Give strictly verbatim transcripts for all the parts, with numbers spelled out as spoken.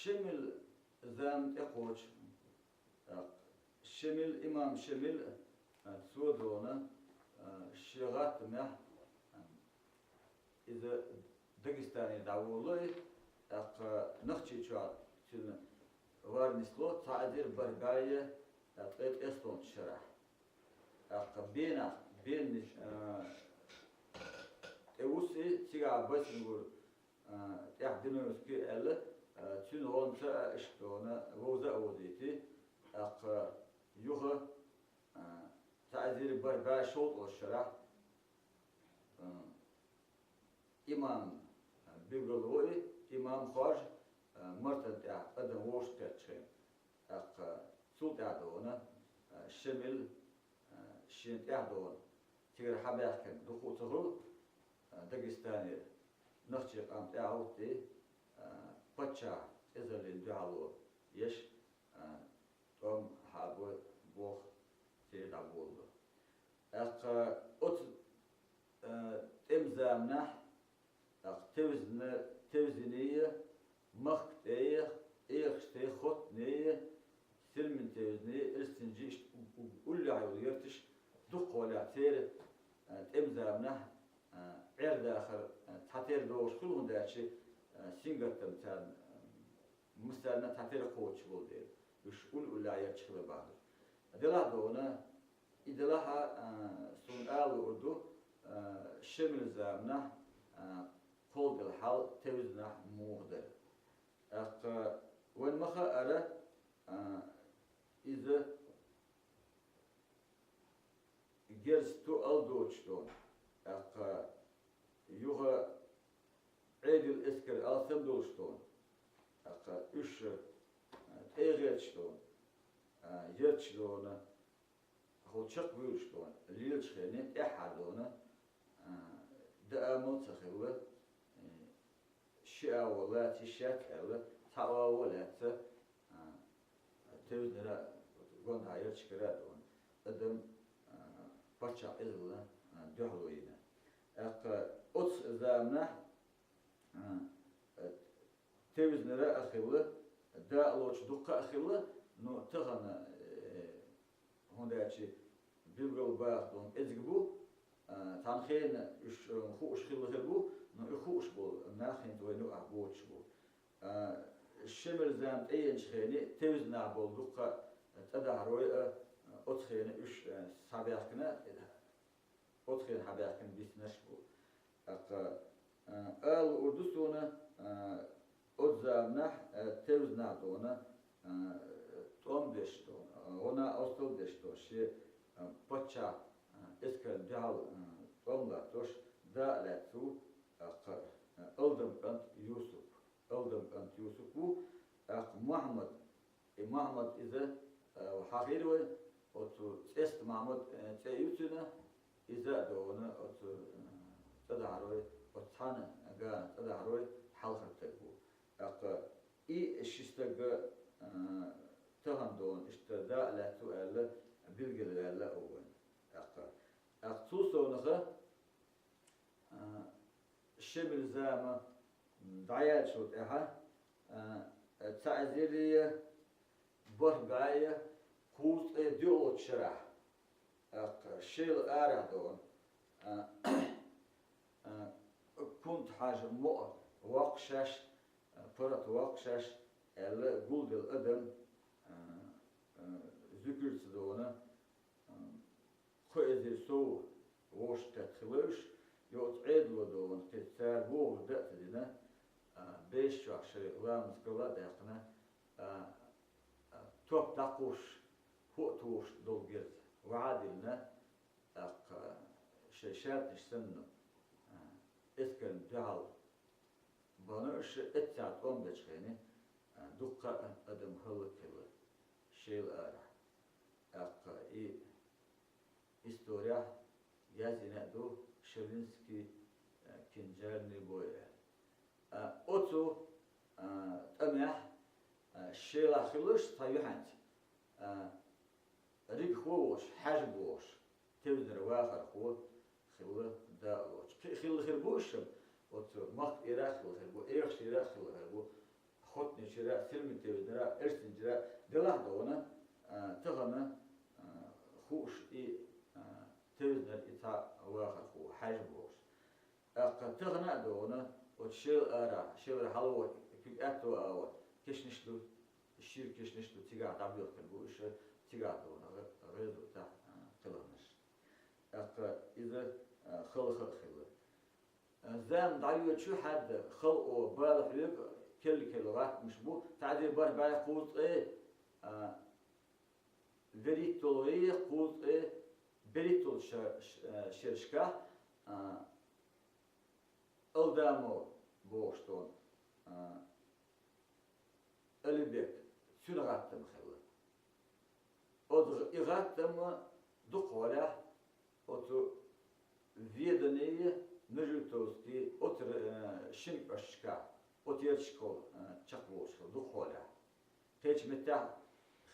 Шемил зама тӀекхочу, тӀаккха Шемил, имам Шемил, а, цо дона, а, шен гӀаттамехь, а, иза Дагестане дӀаволло и, тӀаккха Нохчийчохь цуьнан вар нисло цхьа эзар бархӀ бӀе ткъе тӀестоьллачу шарахь. ТӀаккха бенах, бен, а, тӀе вуссий, цигахь Байсангур, а, тӀехь Димовский аьлла, а, цуьнан гӀолмца а иштта дона, вовза а вовзийтий, тӀаккха юха, а, цхьа эзар бархӀ бӀе шовзткъалгӀачу шарахь, а, имам билгалвои, имам хоржа, а, Мартан тӀехь адам вовшахкхетча хен. ТӀаккха цул тӀаьхьа дона, а, Шемил, а, шена тӀаьхьа дона. Цигара хьабаьхкина дукха а ца хуьлу, а, Дагестанера нохчийн къам тӀаьхьа хӀуттий, а, паччахь эзаллин дуьхьало еш, а, тӀом хьабо боху церан дӀаболло. ТӀаккха оцу, а, тӀеман заманахь, тӀаккха тевзина, тевзиний, махка тӀе, эгӀаш тӀе, хоттаний, сирмин тевзиний, эрсинчий иштта у-, у-, уллехь йолу ярташ дуккха хьолехь церан, а, тӀеман заманахь, а, Ӏер-дахар, а, цхьатерра догӀуш хуьлу, хӀунда аьлча, а, сингаттам царна, а, массарна а цхьатерра кхочуш болу дела, уьш улле-уллехь ярташ хила бахара. Делахь а дона, и делахь а, а, суна ала луур ду, а, Шемил заманахь, а, кхолладелла хьал тевзинехь муха дара. ТӀаккха вайна ма хаъара, а, иза герз ту ала доцуш долу, тӀаккха юха Ӏедал эскар алсам долуш долу, тӀаккха уьш, а, тӀе а гӀерташ долу, а, ярташ долу, хӀокху чекхвуьйлуш долу, лелачу хене тӀаьххьара долу, а, даа амал ца хилла, э, ши агӀо лаца йиш яц аьлла, цхьа агӀо лаьцна, а, тевзинера, гонахьа ярташкара а долу адам, а, паччахь эзалла, а, дуьхьало йина. ТӀаккха оцу заманахь, а, тевзинера а хилла, даа лоцуш дуккха а хилла, но тахана, э, хӀунда аьлча билгал баха долу кӀезиг бу, а, цхьана хенахь уьш, а, хууш хилла хир бу, но и хууш болу нах хӀинца вайна юкъахь боцуш бу. А, Шемил зама тӀееанчу хене тевзинехь болу дуккха цӀа дахарой а, оцу хенахь уьш, а, схьабаьхкина, оцу хенахь хьабаьхкина биснарш бу. ТӀаккха, а, ала луур ду суна, а, оцу заманахь, а, тевзинехь долу, а, тӀом деш долу, а, гӀо-накъосталла деш долу, шен, а, паччахь, а, эскарна дуьхьал, а, тӀом латтош, даа лаьцна ву, тӀаккха, а, Алдам кӀант Юсуп. Алдам кӀант Юсуп ву, тӀаккха Мухьаммад, и Мухьаммад иза, а, хьахийра вай, оцу ЦӀеста Мухьаммад, а, цӀе ю цуьнан, иза а догӀана оцу, а, цӀа дахарой, оцу цхьана гана цӀа дахарой хьалхара стаг ву. ТӀаккха и ши стаг, а, тахана догӀана иштта даа лаьцна ву аьлла, билгалваьлла а ву вайна. ТӀаккха, тӀаккха цул совнаха, а, Шемил зама дӀаяьллачул тӀаьхьа, а, цхьа эзар бархӀ бӀе кхузткъе доьалгӀачу шарахь, тӀаккха Шелан арахь догӀана, а, а, Кунта-Хьаьжа мукъа воккху шаьш, а, паргӀат воккху шаьш аьлла гулделла адам, а, а, зуькуьрца догӀана, а, кхо эзар сов вовшахкхетта хилла уьш, и оцу Ӏедало догӀана, кхин цара бохург дан а ца дина, а, бешачохь шайн ламаз карла а даьккхина, а, а, топ дӀакхуссуш, хӀоъ тухуш долу герз вахьа а диллина, тӀаккха шайн шаьрташ санна, а, эскарна дуьхьал бахана уьш, эццахь тӀом бечу хене, а, дуккха а адам хӀаллакьхилла Шелан арахь. ТӀаккха и историяхь яздина а ду Шелинский, а, кинжальный бой аьлла. А, оцу, а, тӀамехь, а, Шелахь хилла уьш цхьа юьхьанца, а, ригахо волуш, Хьаьжа бохуш, тевзинера вахархо хилла даа лоцуш. Кхин а хилла хир бу уьш, оцу Махка тӀера а хилла хир бу, эгӀаш тӀера а хилла хир бу, хоттанаш Шира, сирмит тевзнара, эрсинчара, делахь дона, а, тахана, а, хууш и, а, тевзнар и ца вахар ху, хьажа бохуш. ТӀаккха тахана а дона, оцу шел ара, шелра хьалавойту, куьг аьтто а ваху, кешнаш ду, шира кешнаш ду, цигахь дӀабоьхкина бу, уьш цигахь дона, гӀе-, гӀеза тахь, а, кхелханаш. ТӀаккха иза, а, халха а хилла. Зама дӀайоьдучу хьаьдда, халкъо бала хьоьга, келла-келла гӀаттамаш бу, цхьа де бархӀ бӀе кхузткъе, а, веритталгӀе, кхузткъе беритталгӀачу ша-, ш-, а, шерашкахь, а, Алдамо бохуш долу, а, Алибек, цуьнан гӀаттам хилла. Оцу гӀ-, и гӀаттам дукхахьолехь оцу Веданийн, Нажутовский, оцу, э, шина кӀошташкахь, оцу ярташкахула, э, чекхболуш хилла дукхахьолехь. Кхечу меттехь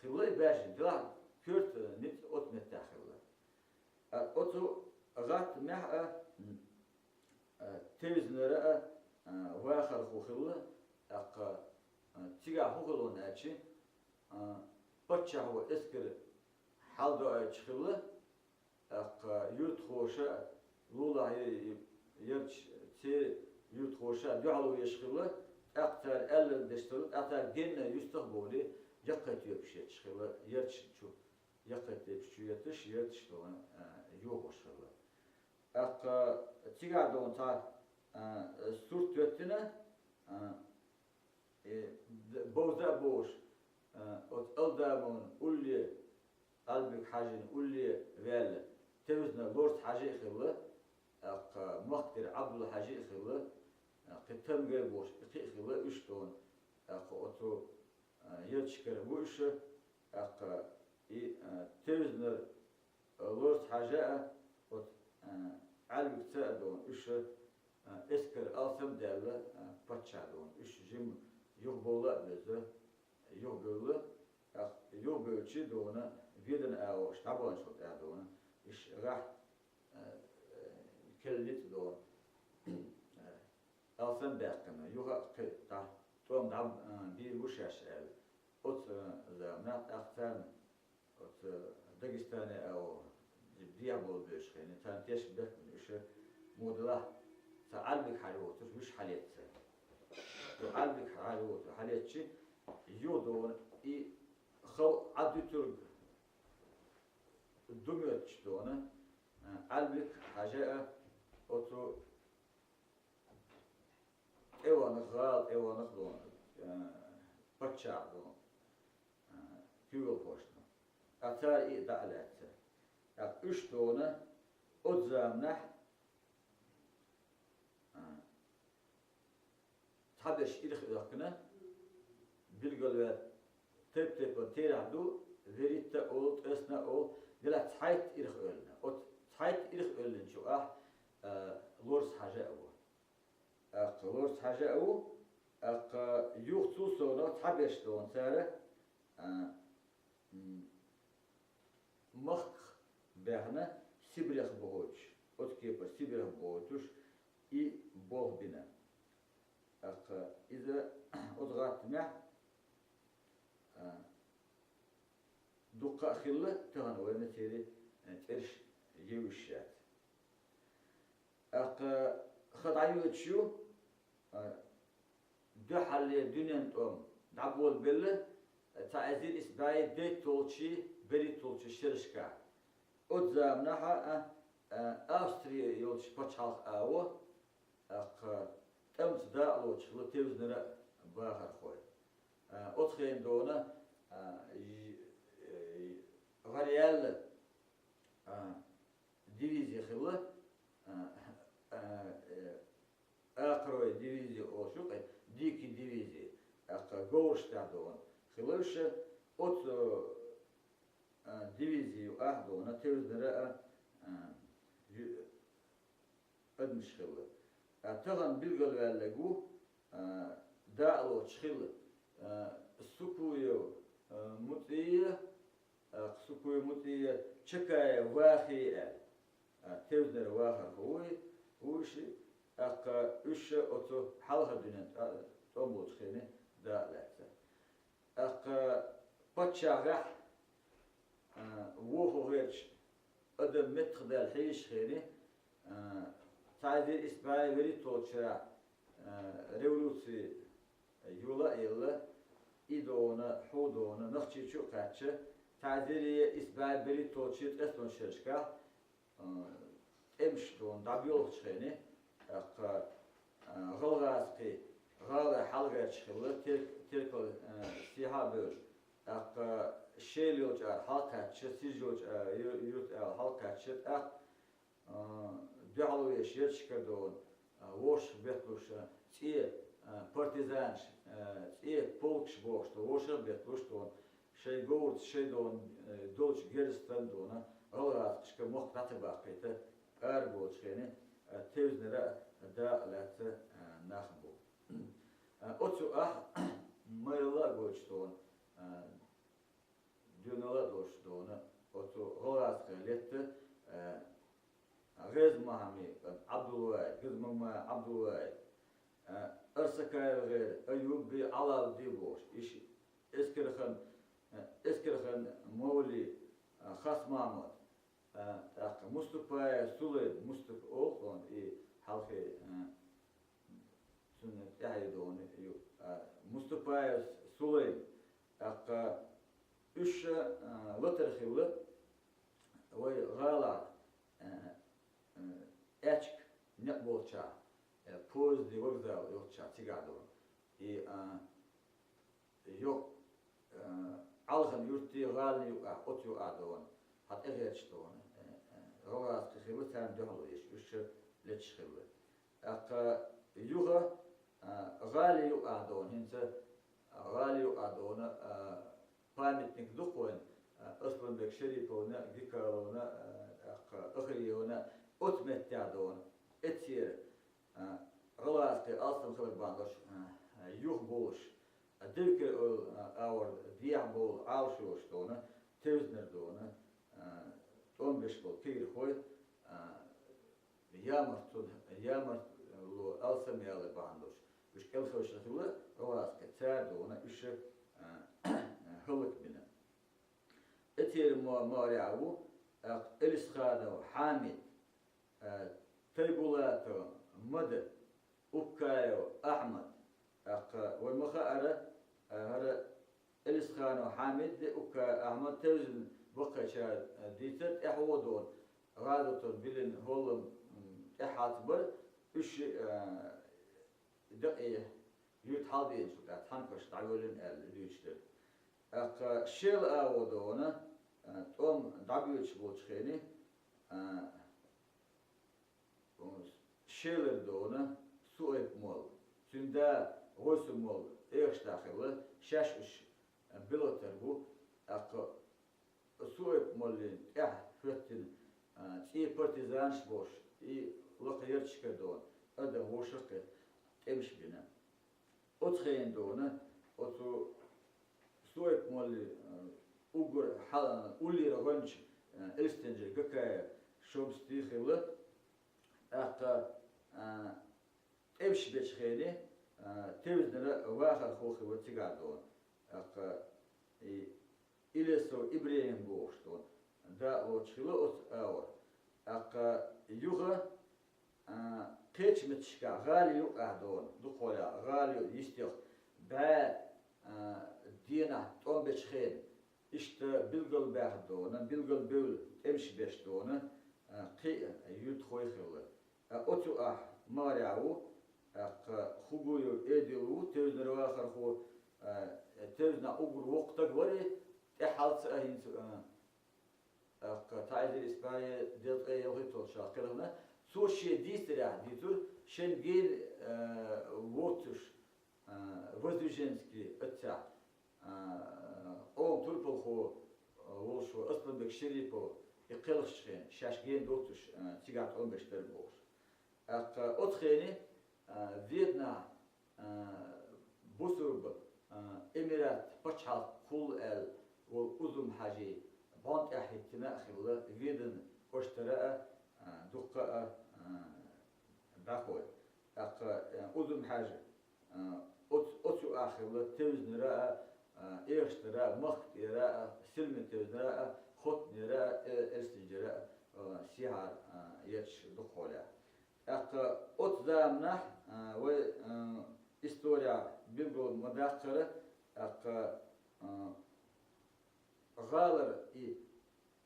хилла и баьржина, делахь коьрта ницкъ оцу меттехь хилла. А, оцу гӀаттамехь а, м, а, тевзинара а, а, вахар хӀу хилла, тӀаккха, а, цигахь хӀу хилла аьлча, а, паччахьо эскар хьалдоуьйтуш хилла, тӀаккха юьртахоша лулахь е-, е-, ерча церан юьртахоша дуьхьал везаш хилла, тӀаккха цара аьлла деш хилла, тӀаккха цара генна юьстах а бовлий, яккхий тоьпаш етташ хилла, ерча чу, яккхий тоьпаш чу етташ, ерчаш долу, а, йохош хилла. ТӀаккха цигахь долу цхьа, а, сурт тоьттина, а, э, д-, бовза а бовш, а, оцу Алдамон улле, Албик-Хьаьжин улле ваьлла, тевзина Лорс-Хьаьжи а хилла, тӀаккха махкара Ӏабдул-Хьаьжи а хилла, а, кхин Тангай бохуш кхин а хилла, уьш долу, тӀаккха оцу, а, ярташкара ву уьш, тӀаккха и, а, тевзинара Лорс-Хьаьжа а, оцу, а, Ӏаьлбикца а долу уьш, а, эскар алсам а даьлла, а, паччахь долу уьш жимма юхабовла а беза, юхабевлла, тӀаккха юхабевлча долу Ведана агӀор уьш дӀабаханчул тӀаьхьа долу, уьш гӀахь, а, а, келла ницкъ долу, а, алсам а баьккхина, юха а кхин дӀа, тӀом дӀа, а, бийр бу шаьш аьлла. Оцу, а, заманахь тӀаккха царна оцу Дагестане агӀор дехьа болу бевзаш хилла, царна тешнабехкана уьш муха делахь, цхьа Ӏаьлбик-Хьаьжа воцург вуьш хьалеца. Цу Ӏаьлбик-Хьаьжа воцург хьалецча, юха долу и халкъ Ӏадуьтург ду моьттуш долу, а, Ӏаьлбик-Хьаьжа а оцу тӀеванах, гӀала тӀеванах долу, а, паччахь долу, а, куьйгалхошна. Ткъа цара и а дӀа а лаьцна. ТӀаккха уьш долу оцу заманахь, а, цхьаберш ирхъоьхкина, билгалваьлла, тайп-тайпана терахь ду, Веритта а олу, ТӀесна а олу, делахь цхьайтта ирхъоьллина. Оцу цхьайтта ирхъоьллинчу ахь, а, Лорс-Хьаьжа а ву. ТӀаккха Лорс-Хьаьжа а ву, тӀаккха юха цул совнаха цхьаберш долу цара, а, м, махках баьхна, Сибрех бохуьйтуш, оцу кепара Сибрех бохуьйтуш, и болх бина. ТӀаккха иза оцу гӀаттамехь, а, дуккха а хилла, тахана вайна церан, а, цӀераш евзаш яц. ТӀаккха ха дӀайоьдуш ю, а, дуьххьарлера дуьненан тӀом дӀаболабелла, цхьа эзар исс бӀе дейтталгӀачий, берхӀитталгӀачий шерашкахь. Оцу заманахь а, а, Австри йолчу пачхьалкх агӀо, тӀаккха тӀамца дакъалоцуш хилла тевзинара а бахархой. А, оцу хенахь долу, а, и, и, гӀараяьлла, а, дивизи хилла, а, а, э, акхарой дивизи олуш ю-кх, дикий дивизи, тӀаккха говраш тӀехь долу хилла уьш, оцу, а, дивизи юкъахь долу тевзинара а, а, ю-, адамаш хилла. А, тахана билгалваьлларг ву, а, дакъалоцуш хилла, а, Сукуев, а, МуцӀия, а, Сукуев МуцӀия, Чакаев Вахи аьлла. А, тевзинара вахар хӀу вуй, вуй ши, тӀаккха уьш оцу хьалха дуьнен тӀа-, тӀом болчу хене дакъа лаьцна. ТӀаккха паччахьагахь, а, вохо гӀерташ адам меттахдаьлла хьийзача хене, а, Таизир Исбаев веритолча, а, революци йола а елла, и дона, хьо дона, Нохчийчу а кхаьчча, Таизире Исбаев веритолча ткъестон шерашкахь, а, тӀемаш дона дӀабоьлхучу хене, тӀаккха, а, гӀалгӀазкхий гӀала хьалгӀерташ хилла, Тер-, Теркал, а, сехьа а бевлла, тӀаккха Шел йолчу ара хьалакхаьчча, Сиж йолчу ара ю-, юрт ара хьалакхаьчча, тӀаккха, а, дуьхьало еш ерча кара дона, а, вовшах бетталуш, а, цӀе, а, партизанаш, а, цӀе полкаш бохуш ду, вовшах а бетталуш дона, шайн говрца, шайн дона, э, долчу герзаца дона, гӀалгӀазкхашка мохк дӀа ца баккхийта, ара боцучу хене, э, тевзинарг а дакъа лаьцна, э, нах бу. Э, оцу ахь майралла а гойтуш дона, э, доьналла а долуш дона, оцу гӀалгӀазкхийн летта, э, ГӀеза-Мохьаммад, Ӏабдулвахьид, ГӀеза-Мохьаммад, Ӏабдулвахьид, а, Арсакаев ГӀера, Аюб бен Ӏалавди бохуш, иштта Эскерхан, а, Эскерхан Мовли, а, Хас-Мохьмад, а, тӀаккха Муступаев Сулайм, Муступа олу хьуна и хьалхе, а, цунна тӀаьхье дона ю, а, Муступаев Сулайм, тӀаккха уьш, а, латар хилла вай гӀалахь, а, а, аьчка некъ болчахь, э, поезди вокзал йолччахь цигахь дона. И, а, йо, а, Ӏалхан юртте гӀалина юкъахь, оцу юкъахь дона, хьан тӀегӀерташ дона, э, э, гӀалгӀазкхий хилла, царна дуьхьал веш, уьш леташ хилла. ТӀаккха юха, а, гӀали юкъахь дона, хӀинца гӀали юкъахь дона, а, памятник ду-кх вайн, а, Асланбек Шериповна, Гикаловна, а, тӀаккха Ахриевна, оцу меттехь дона, эцера, а, гӀалгӀазкхий алсам хилар бахьана долуш, а, юха болуш, а, Девкер олу, а, агӀор дехьа бовла Ӏалашо йолуш дона, тевзинарг дона, а, тӀом беш болу кегийрхой, а, ямартло, ямартло алсам ялар бахьана долуш, уьш кӀелхевшина хилла гӀалгӀазкхий, цара дона уьш, а, хӀаллакбина. Эцера ма-, магӀарехь ву, а, Элисханов Хьамид, а, Тайбулатов Мада, Уккаев Ахьмад, тӀаккха вай ма хаара, а, хӀара Элисханов Хьамид а, Уккаев Ахьмад тевзина баккхийчара дийцар, тӀаьхьо дона, гӀазотан биллина хӀоллам, м, тӀаьхьа хьалцабар, уьш, а, дакъе юьрта хьалденачул тӀаьхьа цхьана кхаша дӀавоьллина аьлла дуьйцуш дара. ТӀаккха Шела агӀо дона, а, тӀом дӀабоьдуш болчу хене, а, Шелара дона Суайп-молла, цуьнан да ГӀойсу-молла, эхаш дӀа хилла, шаьш уьш, а, билггал тера бу, тӀаккха Суайп-моллина тӀаьхьа хӀоьттина, а, цӀе партизанаш болуш, и лакха ярташкара дона, адам вовшах а кхетта, тӀемаш бина. Оцу хенахь дона, оцу Суайп-моллин, а, уггар хьала уллера гӀоьнча, а, Элистанжера Гакаев Шомсти хилла, тӀаккха, а, тӀемаш бечу хене, а, тевзинарг вахархо хилла цигахь дона. ТӀаккха и Илесов ИбрахӀим бохуш дона, дакъа лоцуш хилла оцу агӀор. ТӀаккха юха, а, кхечу меттигашкахь гӀали юкъахь дона, дукхахьолахь гӀали ю йистех бӀе, а, денахь тӀом бечу хенахь, иштта билгалбаьхна дона, билгалбевлла тӀемаш беш дона, а, кхин а юьртахой хилла. А оцу ахь магӀарехь ву, тӀаккха Хугуев Эдил ву, тевзинарг вахархо, а, тевзинехь уггар воккха стаг вара, тӀаьххьалца а хӀинца, а, тӀаккха Таизир Исбаев, Делан цӀе ялхийталча кхелхина, цо шен дийцарехь дийцура, шен гена, а, воцуш, а, Воздвиженский оццахь, а, къоман турпалхо, а, волуш вара Асланбек Шерипов, и кхелхачу хенахь, шаьш гена доцуш, а, цигахь тӀом беш дара бохуш. ТӀаккха оцу хене, а, Веданахь, а, бусурба, а, Эмират пачхьалкх кхуллу аьлла волу Узум-Хьаьжи бӀун тӀаьхьахӀиттина а хилла, Веданан кӀоштара а, а, дуккха а, а, дӀахой. ТӀаккха, а, Узум-Хьаьжа, а, Оц-, оцу а хилла Тевзнара а, а, Эштара а, Махкатера а, Силман-Тевзнара а, Хоттанера а, э, Эрсанджера а, а, сехьар, а, етташ дукха хьолехь. ТӀаккха оцу заманахь, а, вай, а, история билгал ма даккхара, тӀаккха, а, гӀалара и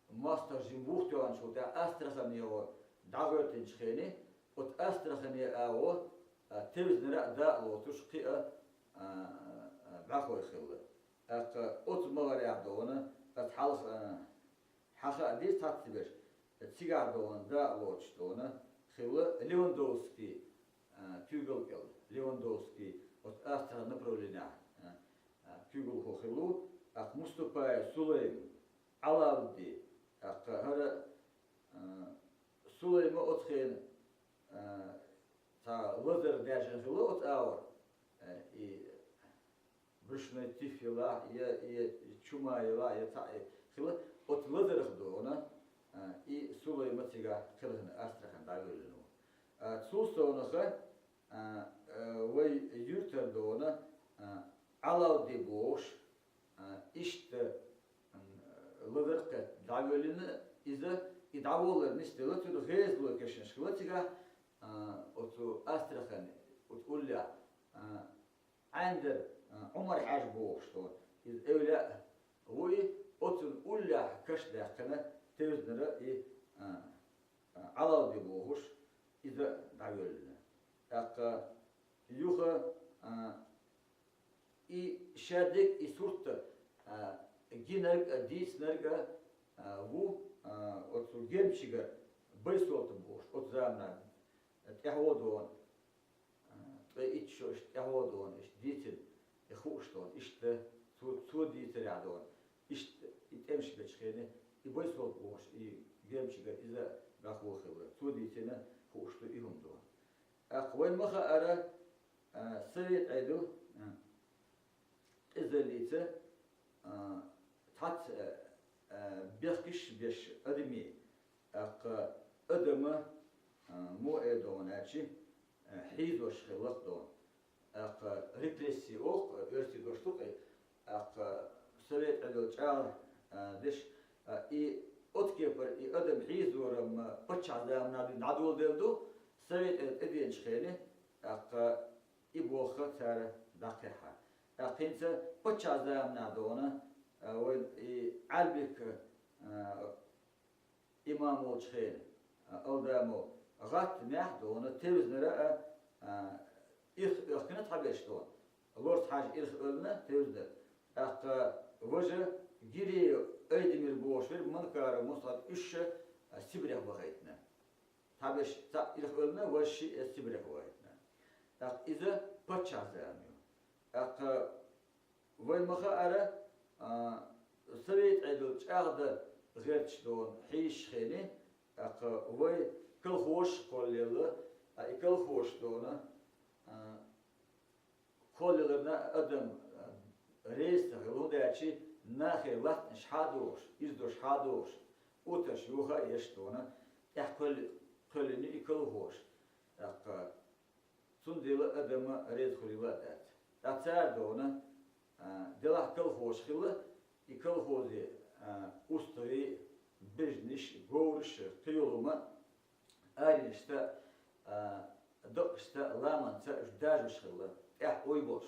мостагӀчун вухтоьхначул тӀаьхьа Астраханехула дӀагӀоьртинчу хене, оцу Астрахане агӀо, а, Тевзнара а дакъа лоцуш кхин а, а, а, бӀаьхой хилла. ТӀаккха оцу магӀарехь дона, аса хьалха, а, хьан хаа дийца цхьацца берш, цигахь дона дакъа лоцуш дона, хилла Левандовский, а, куьйгалла кӀел. Левандовский, оцу Астрахань направленехь, а, а, куьйгалхо хилла ву, тӀаккха Мустапаев Сулайм, Ӏалавди, тӀаккха хӀара, а, Сулайма оцу хенахь, а, цхьа лазар даьржина хилла оцу агӀор, а, и брюшной тиф елахь, я, я чума елахь, я цхьаъ хилла, оцу лазарах дона, а, и Сулайма цигахь кхелхина Астрахань дӀавоьллина ву. А, цул совнаха, а, а, вай юьртара дона, а, Ӏалавди бохуш, а, иштта, м, лазар кхетта дӀавоьллина иза, и дӀаволлар нисделла, цуьнан гӀезало кешнаш хилла цигахь, а, оцу Астрахане, оцу уллехь, а, Ӏаьндара, а, Ӏумар-Хьаьжа бохуш дона. Иза эвлаъ ву и, оцунна уллехь каш даьккхина Тевзнара и, а, а, Ӏалавди бохуш, иза дӀавоьллина. ТӀаккха юха, а, и шадерг, и сурт, а, гинарг а, дийцинарг а, а, ву, а, оцу Гемчигара Байсолта бохуш, оцу заманахь тӀаьхьо дона, а, ткъе итт шо иштта тӀаьхьо дона, иштта дийцина, и хууш дона, иштта цо, цо дийцарехь дона, иштта и тӀемаш бечу хене, и Байсолта бохуш, и Гемчигара иза бӀаьхо хилла, цо дийцина хууш ду и хӀума дона. ТӀаккха вайна ма хаъара, а, Совет Ӏедал, а, къизаллица, а, цхьацца, а, а, бехкаш беш адамий, тӀаккха адама, а, муъэ дона аьлча, а, хьийзош хилла дона. ТӀаккха репрессии олу, оьрсийн дош ду-кх и, тӀаккха Совет Ӏедал чӀагӀ, а, деш, а, и оцу кепара и адам хьийзорам паччахьан заманахь дуьйна дӀадоладелла ду, Совет Ӏедал тӀедеанчу хене, тӀаккха и болх цара дӀакхехьа. ТӀаккха хӀинца паччахьан заманахь дона, а, вайн и Ӏаьлбик, а, имам волчу хенахь, а, Алдамов, гӀаттамехь дона Тевзнара а, а, ирх оьхкина цхьаберш дона. Лорца-Хьаьжа ирх оьллина Тевзнара. ТӀаккха важа Гиреев Айдамир бохуш верг, Манкара Мустафа, уьш а, а, Сибрех бахийтина. Цхьаберш цхьаъ ирх оьллина, важа шиъ а Сибрех вахийтина. ТӀаккха иза паччахьан зама ю. ТӀаккха вайна ма хаъара, а, Совет Ӏедал чӀагӀдан гӀерташ дона хьийзачу хене, тӀаккха вай колхозаш кхоллаелла, а, и колхозаш дона, а, кхоллаяларна адам, а, реза ца хилла, хӀунда аьлча нахе латтанаш хьа а дохуш, ирзош хьа а дохуш, утарш юха а еш дона, тӀехь кхоьлли-, кхоьллина и колхозаш. ТӀаккха Цундела адам реза хуьлийла а дац. Ткъа цара дона, а, делахь колхозаш хилла, и колхозе, а, устагӀий, бежнаш, говраш, кхин йолу хӀума аренашца, а, дакъашца, ламанца уьш дажош хилла, тӀехь ой болуш.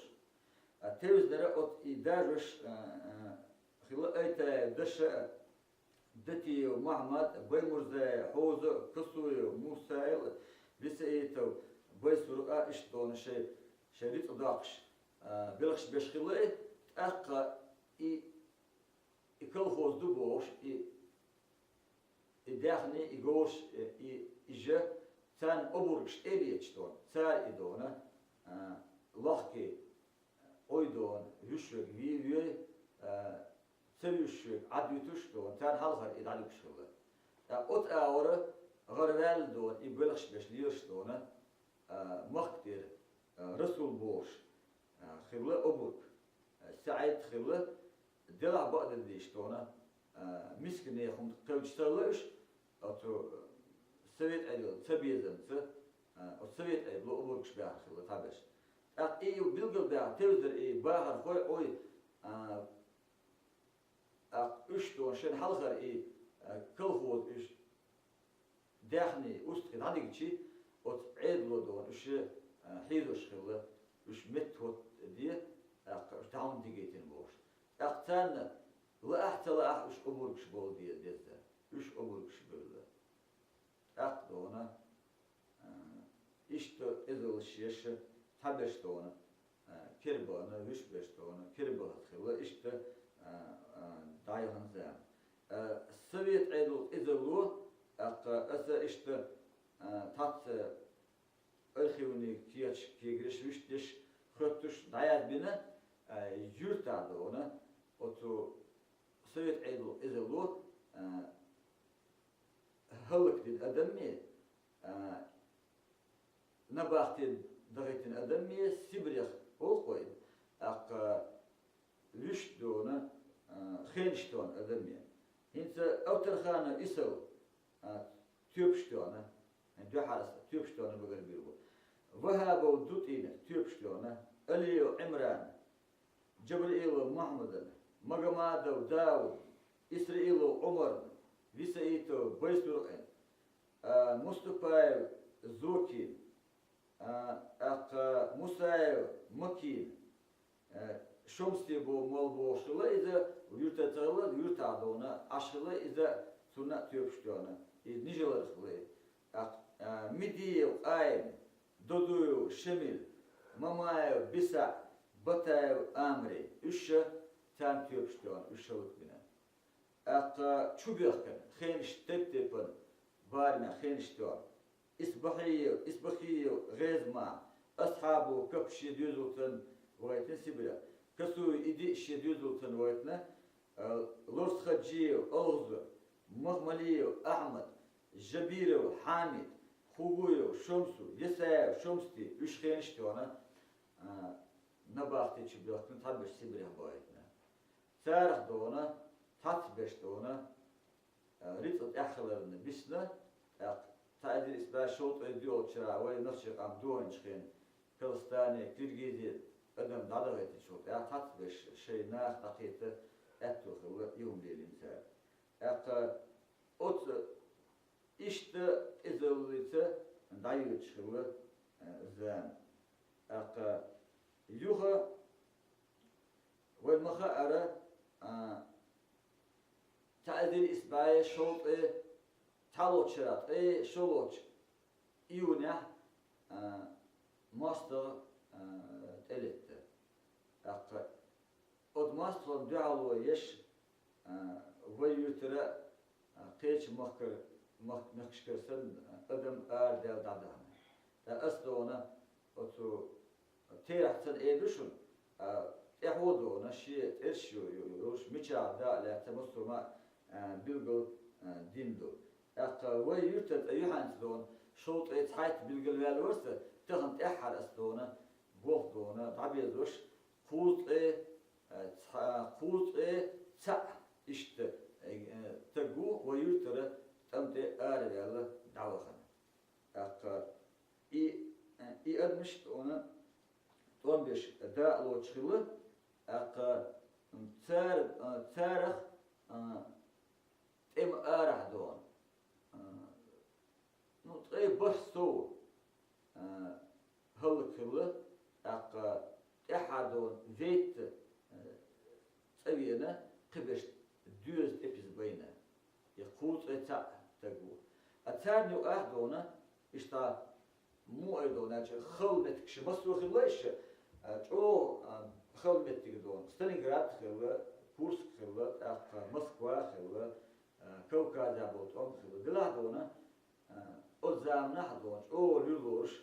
А, Тевзнара оцу и дажош, а, а, хилла Айтаев Даша а, Датиев Махьмад, Баймурзаев Хьоза, Косоев Мусаил, Бесаитов Байсуркъа, иштта дона шайн, шайн рицкъ доккхуш, а, белхаш беш хилла и, тӀаккха и, и колхоз ду бохуш, и, и даьхни, и говраш, и, и, и жа, царна обаргаш тӀе а леташ дона, цара и дона, а, лохке, Ӏой дона, вуьш верг вийр вей, а, ца вуьш верг Ӏад вуьтуш дона, царна хьалхара и дӀадуьгуш хилла. ТӀаккха оцу агӀора гӀараваьлла дона, и белхаш беш лелаш дона, а, махка тӀера, а, Расул бохуш, а, хилла обарг, а, СаӀид хилла, делахь бакъдерг дийш дона, а, мисканех хӀума кхевдаш ца лууш, оцу Совет Ӏедал ца безамца, а, оцу Совет Ӏедало обаргаш баьхна хилла цхьаберш. ТӀаккха и билгалбаьхна тевзар и бахархой, ой, а, тӀаккха уьш дона шен хьалхара и, а, колхоз уьш даьхни устагӀий дӀадигачи, оцу Ӏедало дона уьш, а, хьийзош хилла, уьш меттахӀотта де, тӀаккха уьш дӀа хӀунда дигийтина бохуш. ТӀаккха царна лаахь а ца лаахь а уьш обаргаш бовла де деза, уьш обаргаш бевлла. ТӀаккха дона, а, иштта къизаллаш еш, цхьаберш дона, а, кербахана, вуьш берш дона кербахаза хилла, иштта, а, а, дӀаяхана зама. А, Совет Ӏедал къизалло, тӀаккха аса иштта, а, цхьацца архивный кечаш, кегарш, вуьшта деш, хоьттуш дӀаязбина, а, юьртахь дона, оцу Совет Ӏедал къизалло, а, хӀаллакдина адамме, а, набахте дахийтина адамме Сибрех гӀуллакхой, тӀаккха вуьшта дона, а, хенаш тоьхна адамме. ХӀинца Авторханов Исал, а, тоьпаш тоьхна, дуьххьара тоьпаш тоьхна багара бийр бу. Вахабов ДутӀина тоьпаш тоьхна, Алиев Ӏимрана, Джабраилов Мухьаммадана, Магомадов Дауда, Исраилов Ӏумарна, Висаитов Байсуркъина, а, Мустапаев Зокина, а, тӀаккха Мусаев Макина, а, Шомсти бо-, мол бохуш хилла иза, юьртара ца хилла, юьртахь дона Ӏаш хилла иза, цунна а тоьпаш тоьхна. Иза Нижалара хилла. ТӀаккха, а, Мидиев Къаим, Додуев Шемил, Мамаев БисаӀ, Батаев Амри, уьш царна тоьпаш тоьхна, уьш хӀаллакбина. ТӀаккха чубехкана хенаш тайп-тайпана, барамехь хенаш тоьхна. Исбахиев, Исбахиев ГӀезма, Асхьабов Кап шен доьзалца вахийтина Сибрех. Касуев Иди шен доьзалца вахийтина, а, Лорсхаджиев Алгьза, Махмалиев Ахьмад, Жабиров Хьамид, Хугуев Шомсу, Ясаев Шомсти, уьш хенаш тоьхна, а, набахте чубоьхкина, цхьаберш Сибрех бахийтина. Царах дона, цхьацца берш дона, а, рицкъа тӀеххиларна бисна, тӀаккха цхьа эзар исс бӀе шовзткъе доьалгӀачу шарахь вай нохчийн къам догӀинчу хенахь, Казахстане, Киргизе адам дӀадахийтинчул тӀаьхьа цхьацца берш шайн наха дӀакхета аьтто хилла, и хӀума лелийна цара. ТӀаккха оцу иштта къизаллица дӀайоьдуш хилла, а, зама. ТӀаккха юха вайн ма-хаъара, а, цхьа эзар исс бӀе шовзткъе цхьалгӀачу шарахь, ткъе шолгӀачу июнехь, а, мостагӀа, а, тӀелетта. ТӀаккха оцу мостагӀна дуьхьало еш, а, вай юьртара, а, кхечу махкара, мах-, мехкашкара санна, а, адам арадаьлла дӀадахана. Ткъа ас дона оцу терахь ца эр ду шуна, а, тӀаьхьо дона шен тӀерш йо-, йо-, йолуш, мичахь дакъа лаьцна массо а, а, билгал, а, дина ду. ТӀаккха вай юьртара цӀа юьхьанца дона шовзткъе цхьайтта билгалваьлла вара сан, тахана тӀаьххьара ас дона болх дона дӀабезош, кхузткъе, а, цхьа-, кхузткъе цхьаъ иштта, э, стаг ву вай юьртара тӀам тӀе араваьлла дӀавахана. ТӀаккха и, и адамаш дона тӀом беш дакъа лоцуш хилла, тӀаккха цара, царах, а, тӀеман арахь дона, а, ну, ткъе бархӀ сов, а, хӀаллакьхилла, тӀаккха тӀаьххьара дона вейтта, а, цӀа веана, кхиберш доьза тӀепиза байна. И кхузткъе цхьаъ стаг ву. А царна юкъахь дона, иштта муха эр дона, аьлча, хала меттигаш массо а хилла иштта, а, чӀогӀа, а, хала меттиг дона. Сталинград хилла, Курск хилла, тӀаккха Москва хилла, а, Кавказехь болу тӀом хилла. Делахь дона, а, оцу заманахь дона, чӀогӀа луьра лоруш,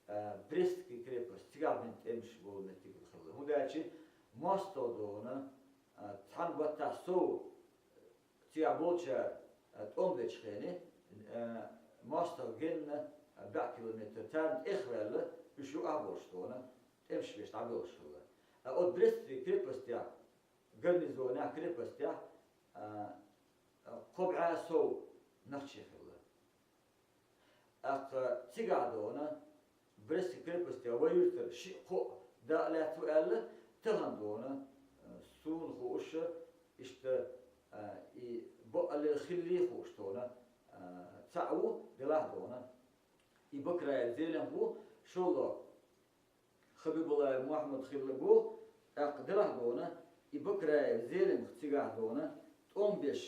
а, Брестский крепость, цигахь бина тӀемаш болу меттиг хилла. ХӀунда аьлча мостагӀа дона, а, цхьана баттахь сов цигахь болчара, а, тӀом бечу хене, а, мостагӀа генна, а, бӀе километр, царна тӀехваьлла, уьш юкъахь болуш дона, тӀемаш беш дӀабоьлхуш хилла. А оцу Брестский крепостехь, гарнизонехь, крепостехь, а, кхо бӀе сов нохчий хилла. ТӀаккха цигахь дона, Брестский крепостехь вай юьртара шиъ-кхоъ дакъа лаьцна ву аьлла, тахан дона, а, суна хууш, иштта, а, и бакъалла хилли хууш дона, а, цхьаъ ву, делахь дона. И Бакраев Зелимха ву, шоллагӀа Хабибуллаев Мухьаммад хилла бу, тӀаккха делахь дона, и Бакраев Зелимха цигахь дона, тӀом беш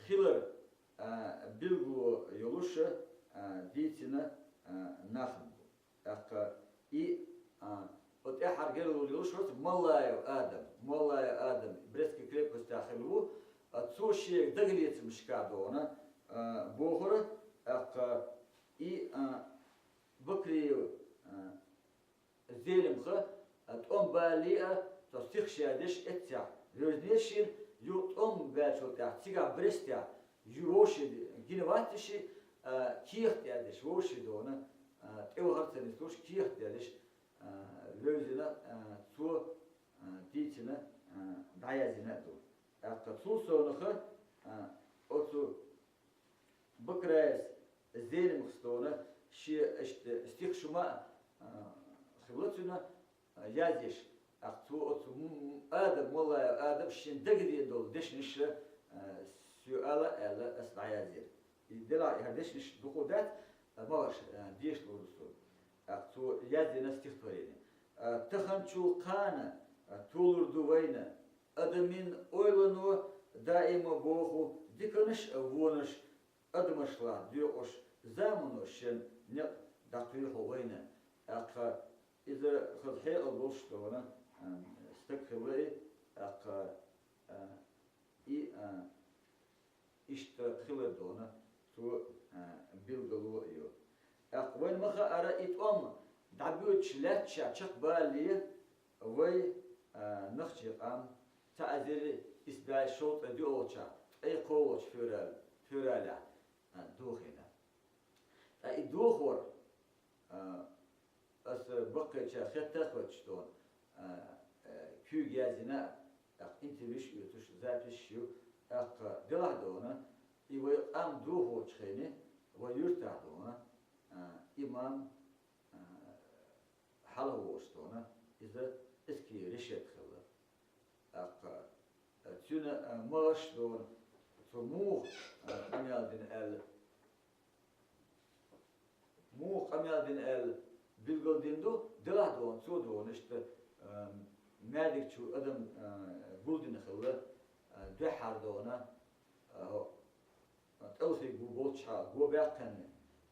хилар, а, билгало йолуш, а, дийцина, а, нах бу. ТӀаккха и, а, о тӀаьхьара гергарло йолуш вац Маллаев Адам, Маллаев Адам, Брестский крепостехь хилла ву, а, цо шега дагалецамашка дона, а, бохура, тӀаккха и, а, Бакриев, а, Зелимха, а, тӀом балале а, со стихаш язъеш эццехь, вевзинера шена, юха тӀом баьллачул тӀаьхьа, цигахь Брестехь, ю-, вовшийн гина вац ши, а, кехат язъеш, вовшийн дона, а, тӀевахар ца нислуш, кехат язъеш, а, вевзина, а, цо, а, дийцина, а, дӀаязйина а ду. ТӀаккха цул совнаха, а, оцу Бакраев Зелимхас дона, шен иштта стих шу ма, а, хилла цуьнан, а, язъеш. ТӀаккха цо оцу м-, м-, Адам, Маллаев Адам шена дагадеана долу дешнаш, а, соьга ала аьлла, ас дӀаязйира. И делахь, хӀара дешнаш дукха дац, а, ма ваша, а, деша лур ду со. ТӀаккха цо язйина стихотворение. А, таханчул кхана, а, толур ду вайна, адамийн ойлано даима боху диканаш а вонаш, адамашлахь доькъуш, замано шен некъ дӀакхоьхьу вайна. ТӀаккха иза хаза хьекъал болуш дона, а, стаг хилла и, тӀаккха, а, и, а, иштта хилар дона, цо, а, билгало а йо. ТӀаккха вайна ма хаара и тӀом дӀабоьдуш лаьтташехь чекхбалале, вай, а, нохчийн къам, цхьа эзар исс бӀе шовзткъе доьалгӀачохь, ткъе кхоалгӀачу февраль-, февралехь, а, дохийна. Ткъа и дохор, а, аса баккхийчара хетта а хоьттуш дона, а, а, куьйга язйина, тӀаккха интервьюш а оьцуш, записаш ю, тӀаккха делахь дона, и вай къам дохочу хене, вай юьртахь дона, а, имам, а, хьалха волуш дона, иза эский решет хилла. ТӀаккха, а, цуьнан, а, магӀаш дона, цо муха, а, къамел дина аьлла, муха къамел дина аьлла билгал дина ду, делахь дона, цо дона, иштта, а, маьждиг чу адам, а, гулдина хилла, а, дуьххьара дона, а, тӀалхиг бу болчхьа, го баьккхина,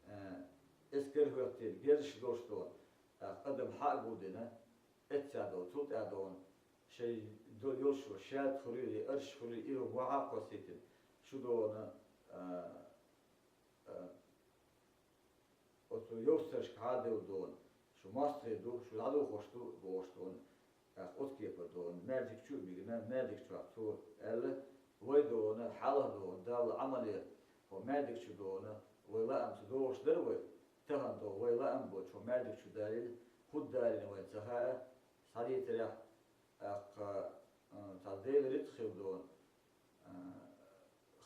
а, эскар хӀоьттина, герзаш долуш дона, а, адам хьа а гулдина, эццехь долу, цул тӀаьхьа дона, шайн до-, йолуш вара шаьрта хуьлий, арш хуьлий, и вахьа а кхоссийтина, шу дона, а, а, оцу йовсаршка хьадевлла дона, шу мостагӀий ду, шу дӀадохуш ду, бохуш дона, тӀаккха оцу кепара дона, маьждиг чу а мигина, маьждиг чохь цо аьлла, вай дона, хьалха дона, Далла Ӏамале, хӀо маьждиг чу дона, вай лаам ца догӀуш дара вай, тахана дона, вай лаам боцуш хӀо маьждиг чу далийна, хӀунда далийна вайна ца хаьа, схьадийцарехь, тӀаккха, а, цхьа Делан рицкъ хилла дона, а,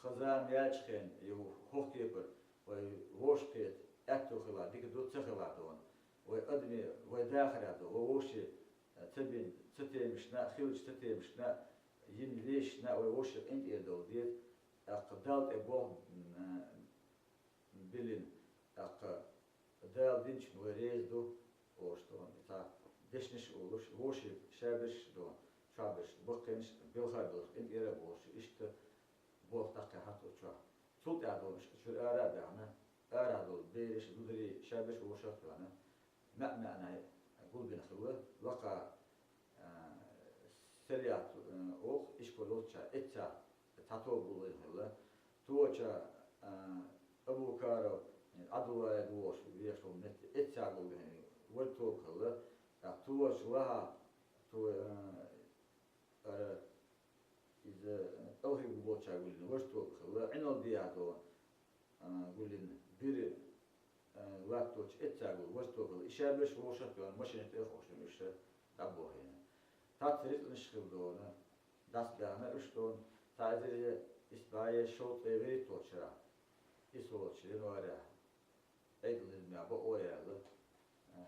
хаза ма яьлчхьана, ю хӀокху кепара, вай вовшахкхета аьтту хила, дика ду ца хила дона. Вай адаме, вай дахарехь ду, вай вовше, а, ца бина, ца темашна, хиллачу ца темашна, йина лешна, вай вовше къинтӀера довла деза, тӀаккха Далла тӀе болх, м, а, биллина, тӀаккха Дала динчун вай реза ду, олуш дона, и цхьа дешнаш а олуш, вовше шаберш а дона, шаберш баккхийнаш, белха а белхаш, къинтӀера а болуш, иштта болх дӀакхехьа цу чохь. Цул тӀаьхьа дона, уьш чуьра ара а баьхна, арахь долу бераш, зударий, шаберш а вовшах а тоьхна, маьӀ-маьӀнехь гулбина хилла, лакха, а, Селият, а, олу, ишкол йолчча эццехь цхьа тоба гулбина хилла. Тохача, а, Абукаров, Ӏабдуллаев волуш вешан метте эццехь гулбина важа тоба хилла. ТӀаккха тохача лахахь, то, а, ара, иза, а, тӀалхиг бу болча гулбина важа тоба хилла. Ӏиналдехь дона, а, гуллина бир, а, латточу эццагул важа тоба хилла. И шаберш вовшах а тоьхна, машина тӀе а ховшина, уьш дӀабохийна. Цхьацца рицкъанаш хилла дона, дӀасабаьхна уьш дона, цхьа эзар исс бӀе шовзткъе вуьрхӀитталгӀачу шарахь, исс волчу январехь, Ӏедал низамехь бакъо а яьлла, а,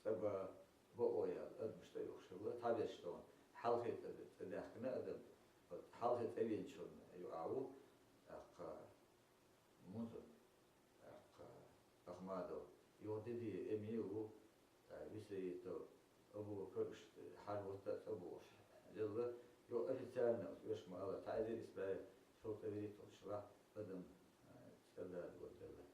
цӀа бан, бокъо яла адам иштта юхшилла, цхьаберш тохана хьалхе цӀа, цӀа даьхкина адам, вот хьалхе цӀа веначунна юкъа ву, тӀаккха Муза, тӀаккха Ахмадов, юха Дидиев Эмил ву, тӀаккха Висаитов Абубакар, иштта хьарватта цӀа бохуш. Делла, юха официально, уьш ма алла, Тайзир Исмаил, шул тӀе вирит хӀуш ва адам, а, цӀа дада вара делла.